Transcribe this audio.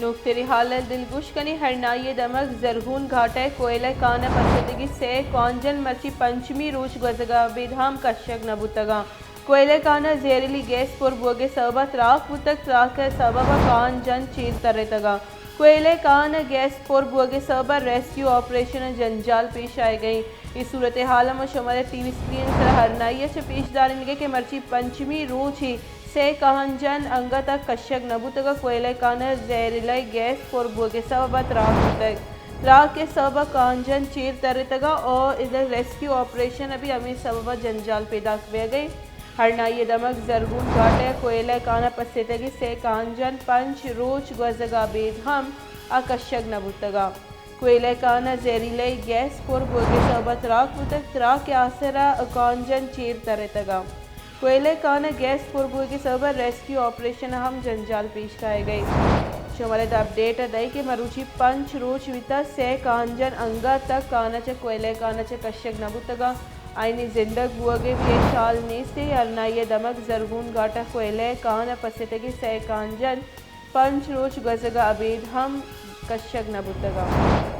نوکتریں حال ءَ دلگوش کنیں۔ ہرنائی ءِ دمگ زرگون گھاٹ ءِ کوئلہ کان ءَ پسیتگیں سئے کانجن مرچی پنچمی روچ گوزگ ءَ ابید ہم کشگ نہ بوتگ اَنت۔ کوئلہ کان ءَ زہریلی گیس پر بوگ ءِ سبب ءَ تراک بوتگ، تراک ءِ سبب ءَ کانجن چیر ترتگ اَنت۔ کوئلہ کان ءَ گیس پر بوگ ءِ سبب ءَ ریسکیو آپریشن ءَ جنجال پیش آیگ ءَ اِنت۔ اے صورتحال ءَ ما شمارا ٹی وی اسکرین ءِ سرا ہرنائی ءَ چہ پیش دارینگ ءَ کہ مرچی پنچمی روچ ءَ سئے کانجن انگت ءَ کشگ نہ بوتگ ءَ کوئلہ کان ءَ زہریلہ گیس پر بوگ ءِ سبب ءَ تراک بوتگ۔ تراک ءِ سبب ءَ کانجن چیر ترتگ ءَ ءُ ادا ریسکیو آپریشن ءَ بھی ہمے سبب ءَ جنجال پیداک بیگ ءَ اِنت۔ ہرنائی ءِ دمگ زرگون گھاٹ ءِ کوئلہ کان ءَ پسیتگیں سئے کانجن پنچ روچ گوزگ ءَ ابید ہم آ کشگ نہ بوتگ اَنت۔ کوئلہ کان ءَ زہریلہ گیس پر بوگ ءِ سبب ءَ تراک بوتگ، تراک ءِ آسر ءَ کانجن چیر ترتگ اَنت۔ کوئلہ کان ءَ گیس پر بوگ ءِ سبب ءَ ریسکیو آپریشن ءَ ہم جنجال پیش کایگ ءَ اِنت۔ شمارا ادا اپڈیٹ ءَ دئیں کہ مروچی پنچ روچ بیتگ سئے کانجن انگت ءَ کان ءَ چہ کوئلہ کان ءَ چہ کشگ نہ بوتگ اَنت۔ آیانی زندگ بوگ ءِ بھی ہچ حال نیست اِنت۔ ہرنائی ءِ دمگ زرگون گھاٹ ءِ کوئلہ کان ءَ پسیتگیں سئے کانجن پنچ روچ گوزگ ءَ ابید ہم کشگ نہ بوتگ اَنت۔